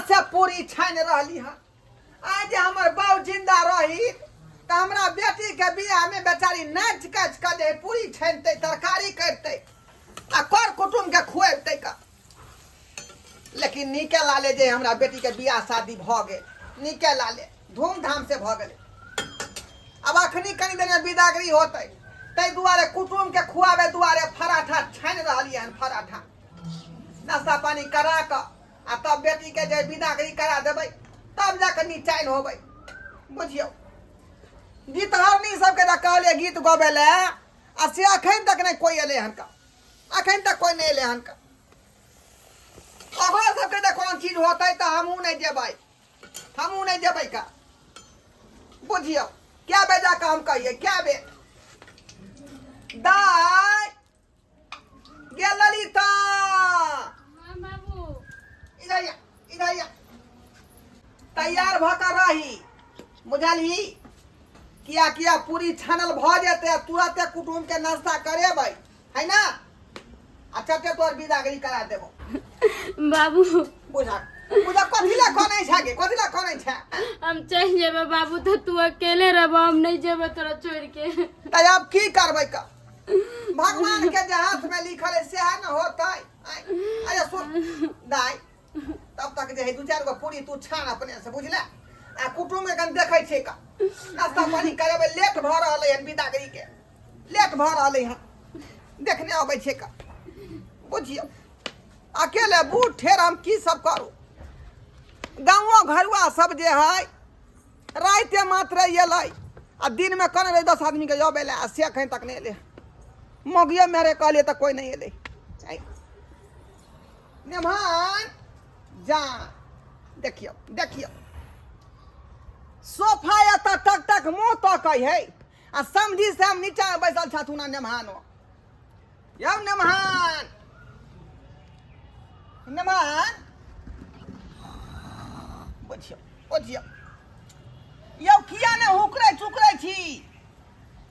से पूरी छानि रहली हन। आइ जे हमर बाउ जिंदा रही तऽ हमरा बेटी के बियाह में बेचारी नाचि काचि कऽ जे पूरी छानितै, तरकारी करितै आ कर कुटुम के खुएबतै का। लेकिन नीके लाले जे हमरा बेटी के बियाह शादी भऽ गेल, नीके लाले धूमधाम से भऽ गेलै। आब अखनी कनी देर में बिदागरी होतै, ताहि दुआरे कुटुम के खुआबे दुआरे फराठा छानि रहलियै हन। फराठा नाश्ता पानी करा कऽ आ तब बेटी के जे बिदागरी करा देबै, तब जाके निचैन होबै। बुझियौ, गीतहरनी सबके जे कहलियै गीत गबै लए, आ से अखन तक नहि कोइ एलै हन का, अखन तक कोइ नहि एलै हन का। ओकरो सबके जे कोनो चीज होतै तऽ हमहूँ नहि जेबै, हमहूँ नहि जेबै का। बुझियौ, कए बेर जाकऽ हम कहियै, कए बेर। दाइ गे ललिता। हाँ बाबू। इधर या, इधर या, तैयार भऽ कऽ रही, बुझलही? किया किया पूरी छानल भऽ जेतै आ तुरते कुटुम के नाश्ता करेबै है ना, आ चटे तोर बिदागरी करा देबो। बाबू। बुझा बुझा, कथी ला कनै छै गे, कथी ला कनै छै? हम चलि जेबै बाबू तऽ तू अकेले रहबह, हम नहि जेबै तोरा छोड़ि के। तऽ आब की करबै का? भगवान के जे हाथ में लिखल है सएह न होतै। आँय, अरे सुन दाइ, तब तक जे है दू चारि गो पूरी तू छान अपने से, बुझले? आ कुटुम के कन देखै छै का, नाश्ता पानी करेबै, लेट भऽ रहलै हन, बिदागरी के लेट भऽ रहलै हन, देखने अबै छै का। बुझियौ, अकेले बूढ़ ठेर हम की सब करू? गाँवो घरुआ सब जे है राइते मात्र एलै आ दिनमे कहने रहै 10 आदमीके अबै लए, आ से एखन तक नहि एलै। मौगियो मेरे कहलियै तऽ कोइ नहि एलै। नेमान जा, देखियौ देखियौ, सोफा एतऽ टक टक मुँह तकै है आ समझी से हम नीचा मे बैसल छथुन। नेमहानो यौ, नेमहान, नेमहान, बुझियौ बुझियौ यौ, किया ने हुकरै चुकरै छी?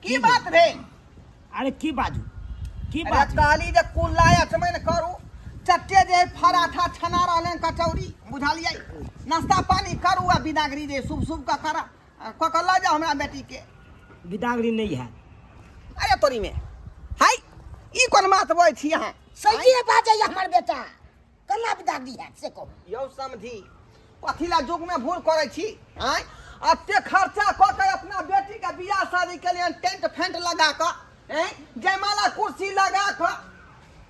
की बात भेल? अरे की बाजू, की अरे बाजू? कहली जे कुल्ला अचमन करू, चट्टे जे फराठा छना रहलै, कचौड़ी, बुझलियै? नाश्ता पानी करू आ बिदागरी जे शुभ शुभ कऽ करा कऽ कऽ लऽ जाउ हमरा बेटी के। बिदागरी नहीं है। अरे तोरी में हाय, ई कोन बात बजै छी अहाँ? सहिए बाजै हमर बेटा, केना बिदागरी हैत से कहू। यौ समधी, कथी ला युग में भूल करै छी? आँय, एते खर्चा कऽ के अपना बेटी के बियाह शादी के लिए टेंट फेंट लगा कऽ, हैं, जयमाला कुर्सी लगा कऽ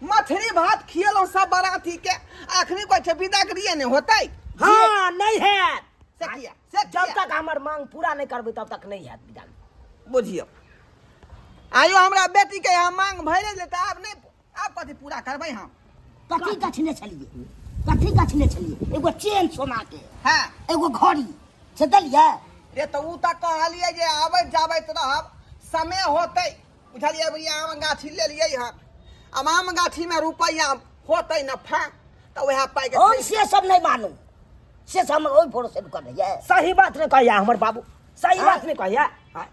मछली भात खियलहुँ सब बराती के, अखनी कहै छै बिदागरिये नहि होतै? हाँ, नहीं हैत। से किया, से जब किया? तक हमर मांग पूरा नहीं करबै तब तक नहीं हैत बिदागरी। बुझियौ, आइयो हमरा बेटी के यहाँ मांग भरि गेलै तऽ आब नहि, आब कथी पूरा करबै हम? कथी गछने छलियै, कथी गछने छलियै? एगो चेन सोना के, हाँ, एगो घड़ी, से देलियै रे? तऽ उ तऽ कहलियै जे आबैत जाबैत रहब, समय होतै, बुझलियै? भैया, आम गाछी लेलियै हन, आब आम गाछीमे रुपैआ होतै नफा तऽ उएह पाइके हम से सब नहीं मानू, से सब हम ओहि भरोसे कर रहियै। सही बात नहीं कहिया हमर बाबू, सही बात नहीं कहिया। हाँ।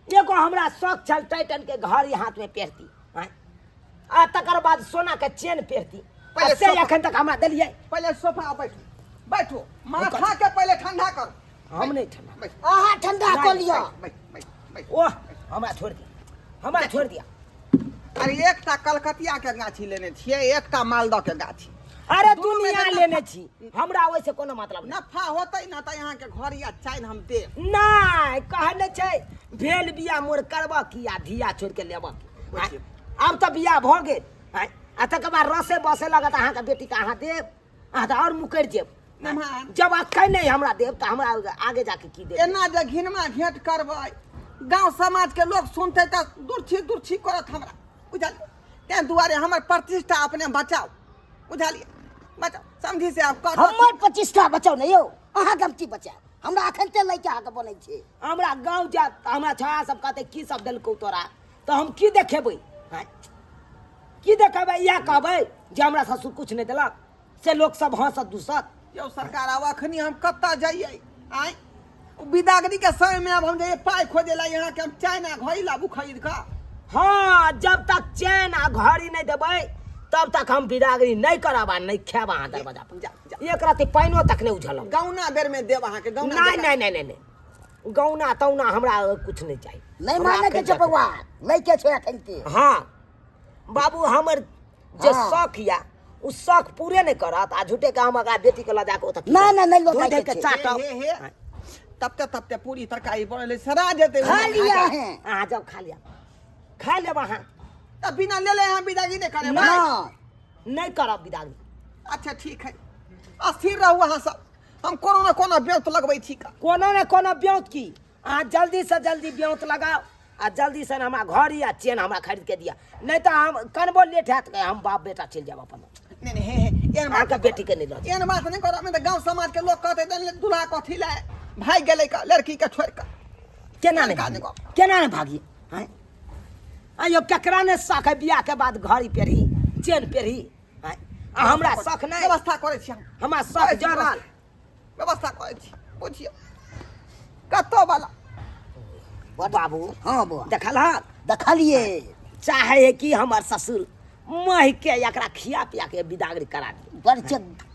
एगो हमरा शौक छल टाइटन के घड़ी हाथ में पहिरती, हाँ। आ तकर बाद सोना के चेन पहिरती, पहिले आ से सोफा- एखन तक हमरा देलियै? पहिले सोफा बैठू, बैठू, माथा के पहिले ठंडा करू। हम नहीं ठंडा। बैठ। अहाँ ठंडा कऽ लिअ। बैठ बैठ बैठ। ओह, हमरा छोड़ दिया, हमरा छोड़ दिया। अरे एकटा कलकतिया के गाछी लेने छियै, एकटा मालदह के गाछी। अरे दुनू में दुनिया तऽ लेने छी, हमरा ओहिसे कोनो मतलब नहीं। नफा होतै ने तऽ अहाँके घर या चैन हम देब। नहीं, कहने छै भेल बिया मोर करबऽ की आ धिया छोड़ के लेबऽ की? आँय? आब तऽ बियाह भऽ गेल, आँय? आ तकर बाद रसे बसे लगत अहाँके बेटीके, अहाँ देब, अहाँ तऽ आओर मुकरि जेब। मेहमान। जब अखन नहीं हमरा देब तऽ हमरा आगे जाके की देब? एना जे घिनमा घेंट करबै, गाँव समाजके लोक सुनतै तऽ दुर्छी दुर्छी करत हमरा, बुझलियै? ताहि दुआरे हमर प्रतिष्ठा अपने बचाउ, बुझलियै? बचाउ समझी से आब कर। हमर प्रतिष्ठा बचाउ ने यौ, अहाँके हम की बचायब? हमरा अखन ते लैके अहाँके बनै छै। हमरा गाँव जायत तऽ हमरा छौड़ा सब कहतै की सब देलकौ तोरा, तऽ हम की देखेबै? आँय? की देखेबै? इएह कहबै जे हमरा ससुर किछु नहि देलक, से लोक सब हँसत दूसत। यौ सरकार, आब अखनी हम कतऽ जइयै? आँय, बिदागरी के समय में आब हम जइयै पाइ खोजे ला? यहाँ के हम चाइना घड़ी लाबू खरीद कऽ? हाँ, जब तक चैन आ घड़ी नहीं देबै तब तक हम बिदागरी नहीं करब आ नहीं खायब अहाँ दरवाजा पर। जा जा। एक राति पानिओ तक नहीं उझलब। गौना बेर में देब अहाँके गौना। नहीं नहीं नहीं नहीं नहीं, गौना तौना हमरा कुछ नहीं चाहिए। नहीं हमरा माने के अखन छै तक- बौआ, लैके छै अखन के। हाँ बाबू, हमर जे हाँ। शौक या उ शौक पूरे नहीं करत आ झूठे के हम अगर बेटी के लऽ जाके ओतऽ की ना, करब? ना, नहीं लऽ धो जायके धो के छै। चाटब। हे हे हे, तबते तबते पूरी तरकारी बनल है, सरा जेतै। खा लिया है। अहाँ जाउ खा लिअ, खा लेब अहाँ। तब बिना लेले अहाँ विदागी नहि करेबै? ना। नहीं करब विदागरी। अच्छा ठीक है, अस्थिर रहू अहाँ सब, हम कोनो ने कोनो ब्योंत लगबै छी का। कोनो ने कोनो ब्योंत की, अहाँ जल्दी से जल्दी ब्योंत लगाओ आ जल्दी से हमरा घर या चेन हमरा खरीद के दिया, नहीं तो हम कनबो लेट हैत हम बाप बेटा चलि जायब अपन। नहीं नहीं, हे हे, एहन बात अहाँके बेटी के नहीं लऽ जायब। एहन बात नहि करब, नहि तऽ गाँव समाज के लोग कहतै तऽ दूल्हा कथी लए भागि गेलै का लड़की के छोड़ि कऽ। केना नहि काज भागी? कऽ। केना नहि भागी? आँय आँय यौ, केकरा नहि शौक है बियाह के बाद घड़ी पेरही चेन पेरही? आँय, आ हमरा शौक नहि? व्यवस्था करै छी हम। हमरा शौक जरल। व्यवस्था करै छी, बुझियौ कतौ वाला। बाबू। हाँ बौआ। देखलहक? देखलिए। चाहे है कि हमर ससुर महि के एकरा खिया पिया के बिदागरी करा दी। बड़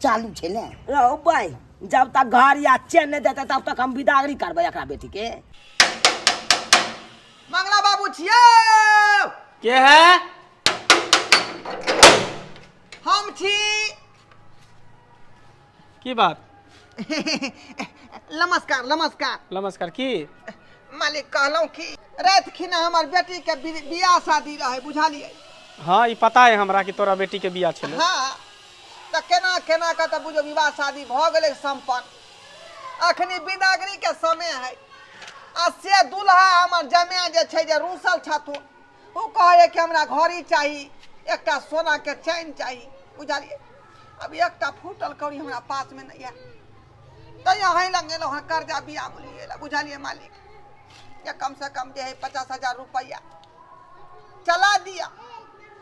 चालू छै ने। रहो भाई, जब तक घर या चेन नहीं देते तब तक हम बिदागरी करबै एकरा बेटी के। मंगला बाबू छियै? के है? हम छी। की बात? नमस्कार नमस्कार। नमस्कार। की मालिक, कहलहुँ कि राति खिना हमर बेटी के बियाह शादी रहे, बुझलियै? हाँ, ई पता है हमरा कि तोरा बेटी के बियाह छलै। हाँ, तऽ केना केना कऽ तऽ बुझो विवाह शादी भऽ गेलै सम्पन्न, अखनी बिदागरी के समय है आ से दूल्हा हमर जमाय जे छै जे रूसल छथुन, ओ कहै कि हमरा घड़ी चाही, एकटा सोना के चैन चाही, बुझलियै? अब एकटा फूटल कौड़ी हमरा पास में नहीं है, तऽ अहीं लग एलहुँ हँ कर्जा बिया बोलिए ला, बुझलियै मालिक? जे कम से कम जे है 50,000 रुपैआ चला दिया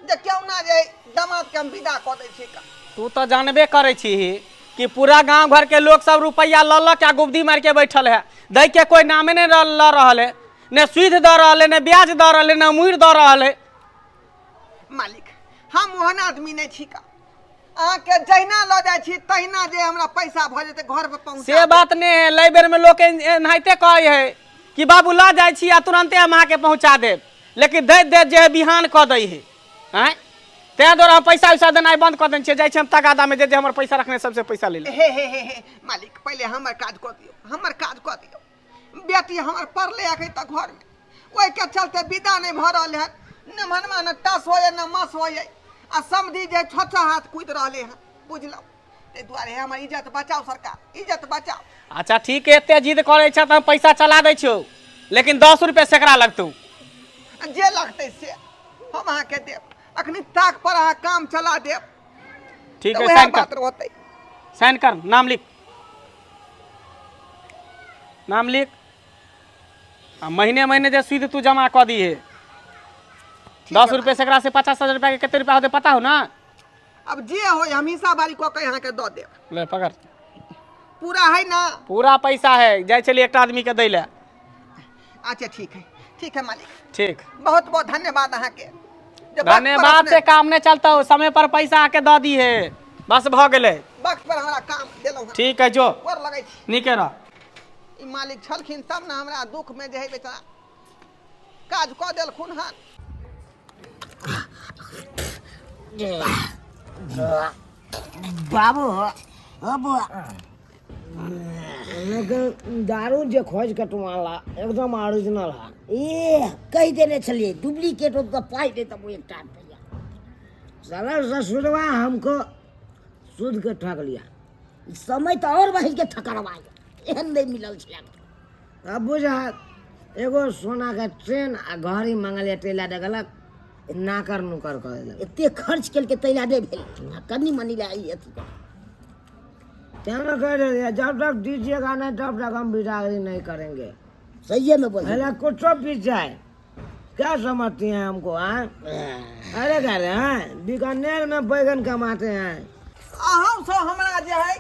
जे क्यों ना जे दामाद के हम विदा कऽ दै छी का। तू तो जानबे करै छी कि पूरा गांव घर के लोग सब रुपया लऽ लऽ के आ गुबदी मार के बैठल है, दै के कोई नामे नहीं लऽ रहल है, ने सुद दऽ रहल है, ने ब्याज दऽ रहल है, ने मुड़ दऽ रहल है। मालिक, हम ओहन आदमी नहीं छी का, अहाँके जहिना लऽ जाइ छी तहिना जे हमरा पैसा भऽ जेतै घर पर पहुँचा से बात नहीं है। लै बेर में लोग एनाहिते कहै है कि बाबू लऽ जाइ छी आ तुरंते हम अहाँके पहुँचा देब, लेकिन दैत दैत जे है बिहान कऽ दै है। आँय, ताहि दुआरे हम पैसा उसा देनाइ बंद कऽ देने छियै। जाइ छी हम तगादामे, जे जे हमर पैसा रखने सबसे पैसा ले लेब। हे हे हे हे मालिक, पहिले हमर काज कऽ दियौ, हमर काज कऽ दियौ। बेटी हमर पढ़ले अखन तक घरमे, ओहिके चलते विदा नहि भऽ रहल हन, ने मनमा ने टस होइए ने मस होइए, आ समधि जे छः छः हाथ कूदि रहले हन, बुझलहुँ? ताहि दुआरे हमर इज्जत बचाउ सरकार, इज्जत बचाउ। अच्छा ठीक है, एते जिद करै छ तऽ हम पैसा चला दै छियौ, लेकिन 10 रुपये सैकड़ा लगतौ। जे लगतै से हम अहाँके देब, अखनी ताक पर अहाँ काम चला देब। ठीक तऽ है, उएह साइन कर। बात रहतै। साइन कर, नाम लिख, नाम लिख आ महीने महीने जे सुद तू जमा कऽ दिहे। 10 रुपये सैकड़ा से 50,000 रुपया के कते रुपया होतै पता हो ना? अब जे होय हम हिसाब बारी कऽ के अहाँके दऽ देब। ले पकड़। पूरा है ना? पूरा पैसा है, जाइ छलियै एकटा आदमी के दै लए। अच्छा ठीक है, ठीक है मालिक। ठीक। बहुत बहुत धन्यवाद अहाँके जे वक्त पर धन्यवाद अपने- से काम नहीं चलता, समय पर पैसा आके दऽ दिहे, बस भऽ गेलै। वक्त पर हमरा काम देलहुँ हन। ठीक है, जो। गोर लगै छी। नीके रह। ई मालिक छलखिन तब ने हमरा दुख में जे है बेचारा काज कऽ देलखुन हन। बाबू। हाँ बौआ। लेकिन दारू जे खोज के तू आनला एकदम ओरिजिनल है। ए कहि देने छलियै डुप्लीकेट हो तऽ पाइ नहि तब एकटा रुपैआ। साला ससुरवा हमको सूद के ठग लिया। ई समय तऽ आओर बढ़ि के ठकरवा गेल, एहन नहि मिलल छलै। अब बुझा एगो सोना के चेन आ घड़ी मंगलियै तै लए गलत नाकर नुकर कर देलक। एते खर्च केलकै ताहि लए नहि भेल, आ कनि मनि लए ई अथी कर। तें ना कह रहे जब तक दीजिएगा नहीं तब तक हम बिदागरी नहीं करेंगे। सहिए में बोल। पहले कुछ बीत जाए, क्या समझती हैं हमको? हाँ, अरे कह रहे हैं बीकानेर में बैगन कमाते हैं। अहाँ सब हमरा जे है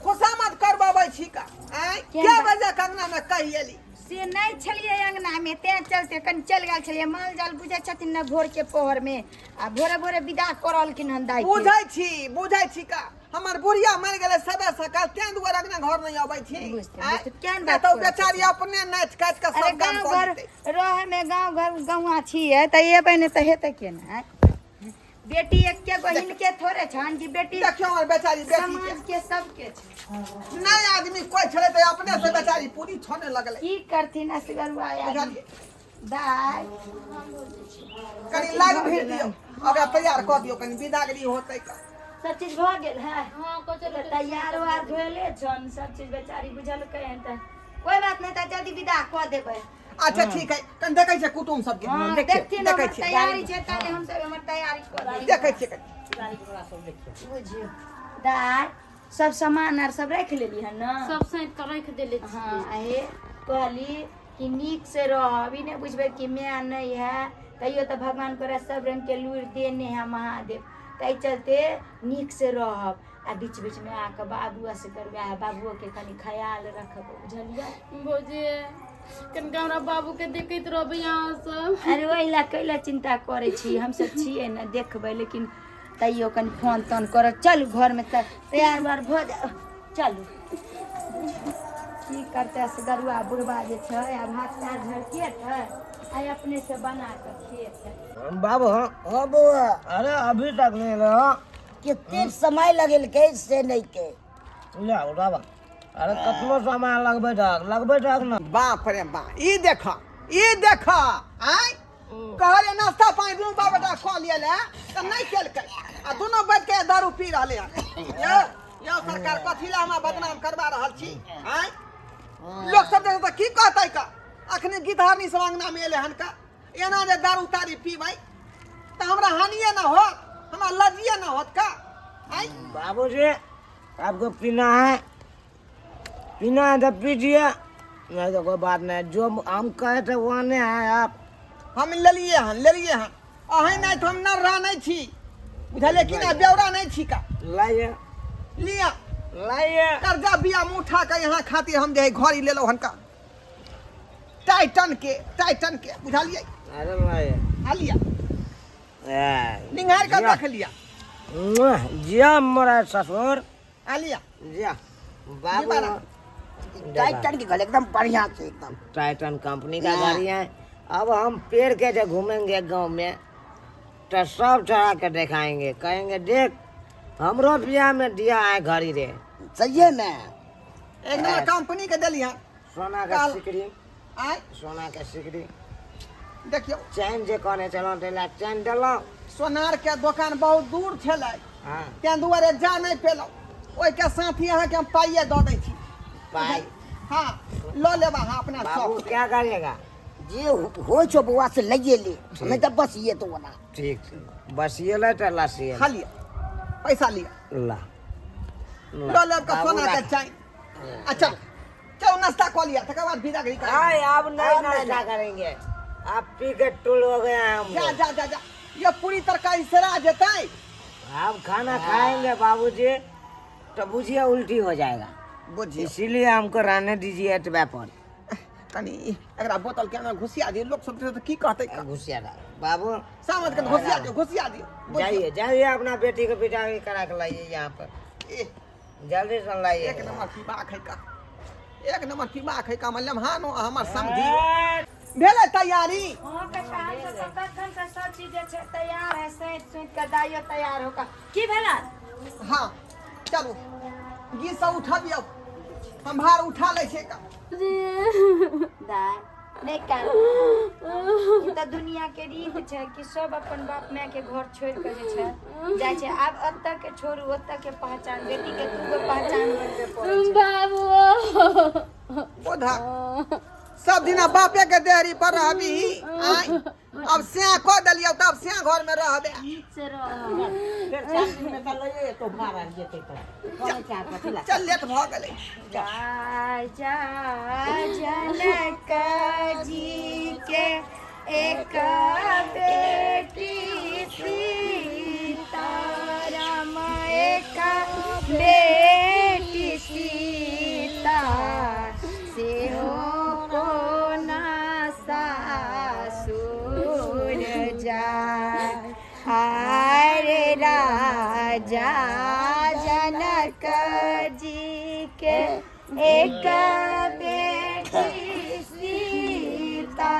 खुशामद करबाबै छी का? आँय, केहन के बात? बजे कंगना में कहि एली? से नहि छलियै अङ्गनामे, तेँ चलते कनि चलि गेल छलियै। माल जाल बुझै छथिन ने, भोरके पहरमे आ भोरे भोरे विदा कऽ रहलखिन हन दाइ। बुझै छी, बुझै छी का हमर बुढ़िया मरि गेलै सबे सकाल, तें दुआरे अंगना घर नहीं अबै छी। बुझते, आँय? बुझते, केहन नहि बात तऽ ओ करै बेचारी अपने नाचि काटि कऽ अरे सब काम गाँव कऽ घर लेतै। रहैमे गाँव घर गौआँ छियै तऽ एबै नहि तऽ हेतै केना? आँय? बेटी एके गो हिनके थोड़े छनि कि बेटी देखियौ हमर बेचारी बेटी के। समाज के सबके छै। नहि आदमी कोइ छलै तऽ अपने से बेचारी पूरी छोने लगलै। की करथिन असगरुआ आदमी? बुझलियै? दाइ, कनि लाग भीड़ दियौ, ओकरा तैयार कऽ दियौ, कनि विदागरी होतै का। सब चीज भऽ गेल है? हाँ, कचरो। तऽ तैयार उआर भेले छन सब चीज, बेचारी बुझलकै हन तऽ कोइ बात नहि, तऽ जल्दी विदा कऽ देबै। अच्छा ठीक है, कनि देखै छियै कुटुम सबके। हाँ, देखियौ, देखथिन देखै हमर छियै। तैयारी छै, ताले हमसब हमर तैयारी कऽ देबै। देखै छियै कनि। बुझियौ दाइ, सब सामान आर सब राखि लेली हन ने? सब सैंत कऽ राखि देले हाँ छियै। आहे कहली कि नीक से रहब, ई नहि बुझबै कि माय नहि है, तैयो तऽ भगवान तोरा सब रंग के लूरि देने है महादेव, ताहि चलते नीक से रहब आ बीच बीच में आके बाबू असगरुआ है, बाबुओ के कनि ख्याल रखब, बुझलियै? भौजी, कनिका हमरा बाबू के देखैत रहबै अहाँ सब। अरे ओहि लए कैला चिन्ता करै छी? हमसब छियै ने, देखबै, लेकिन तैयो कनि फोन तोन करब। चलू घरमे तऽ तैयार उआर भऽ जाउ, चलू। की करतै असगरुआ बुढ़बा जे छै, आब हाथ पैर झड़केतै आइ अपने से बना कऽ खेतै। बाबू। हाँ बौआ। अरे अभी तक नहीं रहा। कते समय लगेलकै से नहीं के। ले आओ बाबा। अरे कतनो समय लगबै दहक, लगबै दहक ने। बाप रे बाप, ई देख, ई देख, आँय कहले नाश्ता पानी दुनू बाप बेटा कऽ लिअ ले तऽ नहि केलकै आ दुनू बैठ के दारू पी रहलै हन। यौ यौ सरकार, कथी लए हमरा बदनाम करवा रहल छी? आँय, लोक सब देखतै तऽ की कहतै का? अखने गिदहरनी सब अंगना मे एलै हन का, एना जे दारू तारी पीबै तऽ हमरा हानिये न होत, हमरा लज्जिये न होत का? आँय बाबूजी, आपको पीना है, पीना है तो पीजिए, नहीं तो कोई बात नहीं। जो हम कहे थे वो नहीं है आप। हम लेलिए हन, लेलिए हन। अहीं नहि तऽ हम नर्रा नहि छी, बुझलियै कि नहि? बेवरा नहि छी का। लाइए। लिअ। लाइए। कर्जा बिया मुँह उठा के यहाँ खातिर हम जे है घड़ी लेलहुँ हन का, टाइटन के, टाइटन के, बुझलियै? अरे लाइए। आ लिअ। निंघार के देख लिअ। जिया मोरा ससुर। आ लिअ। जिया बाबू। टाइटन के घर एकदम बढ़िया से एकदम। टाइटन कंपनी का गाड़ी है। अब हम पेड़ के जो घूमेंगे गांव में तो सब चढ़ा के दिखाएंगे, कहेंगे देख हमरो बियाह में दिया है घड़ी रे। सही में। एक नंबर कंपनी के देलियै। सोना के सिकड़ी। आय सोना के सिकड़ी। देखियौ। चैन जे कहने छलहुँ तै चैन देलहुँ। सोनार के दोकान बहुत दूर छलै। हाँ। तें दुआरे जा नहि पेलहुँ, ओहिके साथ ही अहाँके हम पाइए दऽ दै छी। पाइ? हाँ, लऽ लेब अहाँ अपना बाबू शौक। क्या करिएगा? जे होइ छौ बौआ से लइए ले, नहीं तऽ बस ये तो ओना। ठीक छै, बसिए ले तऽ लसिए। खा लिअ, पैसा लिअ। ला। लऽ लेब के सोना के चैन। अच्छा चलो, नाश्ता कऽ लिअ, तकर बाद विदागरी करब। आय अब नहीं नाश्ता करेंगे, अब पी के टुल हो गया है हम जा। लोग। जा जा जा, ये पूरी तरकारी सरा जेतै। अब खाना खाएंगे बाबूजी तो बुझिए उल्टी हो जाएगा। बुझिए। इसीलिए हमको रहने दीजिए एतबे पर। कनि एकरा बोतल के अंदर घुसिया दियौ, लोक सब तऽ की कहतै? घुसिया डाल बाबू। सामत के घुसिया दियौ, घुसिया दियौ। जाइए जाइए, अपना बेटी को बिठाई करा के लाइए यहाँ पर। ए, जल्दी से लाइए। एक नंबर पीबा खैका, एक नंबर पीबा खैका। हमर लेमहानो आ हमर समझी भेलै तैयारी। हाँ कका, हमसब तऽ कखन से सब चीज जे छै तैयार है, सैंत सुति कऽ दाइयो तैयार होकर की भेला। हाँ चलू, गीत सब उठबियौ, हम भार उठा लै छियै का। दाइ, नहि कान, ई तऽ दुनिया के रीत छै कि सब अपन बाप माय के घर छोड़ि कऽ जे छै जाइ छै। आब एतऽ के छोड़ू, ओतऽ के पहचान, बेटी के दूगो पहचान बनबे पड़ै छै। बाबू। बोधा सब दिना बापे के देहरी पर रहबी। आँय, अब स्याह कऽ देलियौ तब स्याह घर में रहबे। नीक से रह। फेर 4 दिन में तऽ लइए एतौ भार आर जेतै तऽ कहै छै कथी लए। चल, लेट भऽ गेलै। राजा जनक जी के एक बेटी सीता, राम एक बेटी सीता सेहो। के एक बेटी सीता,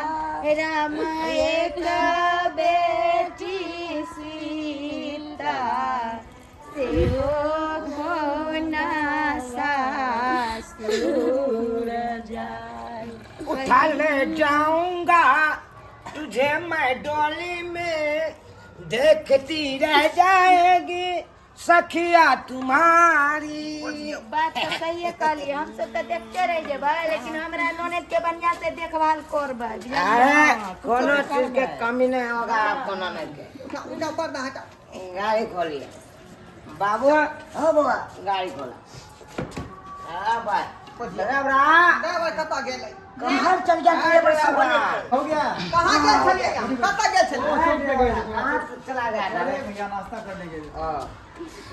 राम एक बेटी सीता, सेहो कोना सासुर जाय। उठा ले जाऊंगा तुझे मैं डोली में, देखती रह जाएगी सखिया तुम्हारी। बात तऽ सहिए कहलियै, हमसब तऽ देखते रहि जेबै, लेकिन हमरा ननद के बढ़िया से देखभाल करबै। अरे कोनो चीज के कमी नहीं होगा आपको ननद के। उठा उठा, पर्दा हटा। गाड़ी खोलिए बाबू। हाँ बौआ। गाड़ी खोला। हाँ भाई, ड्राइवर। ड्राइवर कतऽ गेलै? कहाँ चल गया ड्राइवर सब? हो गया। कहाँ गेल छलियै? कतऽ गेल छलियै? चौक पे गए थे। कहाँ चला गया? अरे भैया, नाश्ता करने गए थे। हाँ।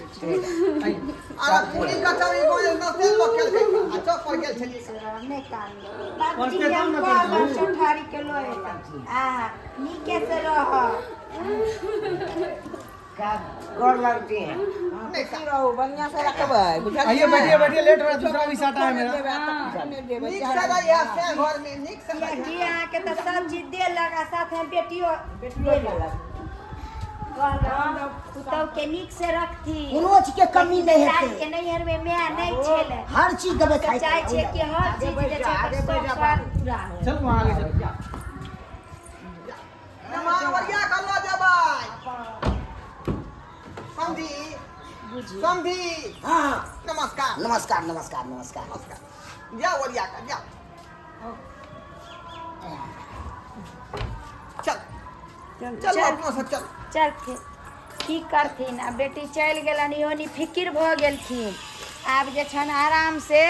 अरे पूरी कचौड़ी गोल नस्ते लोक खेलकै आ चौक पर गेल छलियै। नहि कानबै बाबूजी, हम कहब चौठारी के लोए आ नीके से रह। क्या गोर लगती है। नहि का रहू, बढ़िया से रखबै, बुझलियै? आइए, बैठिए बैठिए, लेट हो रहा है, दूसरा भी साटा है मेरा। नीक से रहिए से घर में, नीक से रहिए। कियाकि अहाँके तऽ सब चीज देलक आ साथमे बेटियो देलक। कहलहुँ पुतहु के नीक से रखथिन। कोनो चीज के कमी नहीं बेचारी हेतै। के नैहर में माय नहि छलै। हर चीज देबै तऽ खाइ। चाहै छियै कि हर चीज जे छै ओकर शौक स्वाद पूरा होय। चल, वहाँ आगे चल। नमावरिया कऽ लऽ जेबै समधी। समधी। हाँ। नमस्कार। नमस्कार नमस्कार नमस्कार। नमस्कार। जाओ ओरिया कऽ जाओ। चल चल, अपनो सब चल। चलथिन, की करथिन आ बेटी चलि गेलनि, इहो नि फिकिर भऽ गेलखिन। आब जे छनि आराम से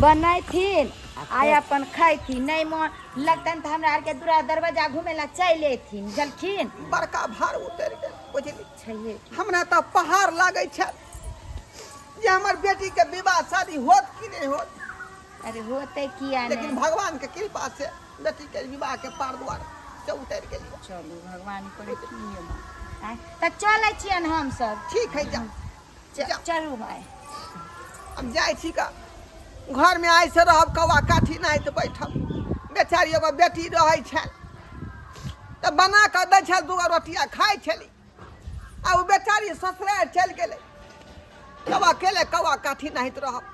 बनैथिन आ अपन खैथिन। नहि मोन लगतनि तऽ हमरा आरके दूरा दरवाजा घुमै लए चलि अयथिन, बुझलखिन? बड़का भार उतरि गेल, बुझली? छैहे। हमरा तऽ पहाड़ लागै छल जे हमर बेटीके विवाह शादी होत कि नहि होत। अरे होतै किया लेकिन नहि? भगवान के कृपा से बेटी के विवाह के पार द्वार से उतरि गेलियै। चलू, भगवान करे की हेबै। आँय, तऽ चलै छियनि हमसब। ठीक है, जा। चलू माय। अब जाइ छी का घरमे, आइ से रहब कौआ काठी नहि तऽ बैठब। बेचारी एगो बेटी रहै छल तऽ बना कऽ दै छल, दूगो रोटिया खाइ छली आ ओ बेचारी ससुरारि चलि गेलै। तब अकेले कौआ काठी नाहित रहब।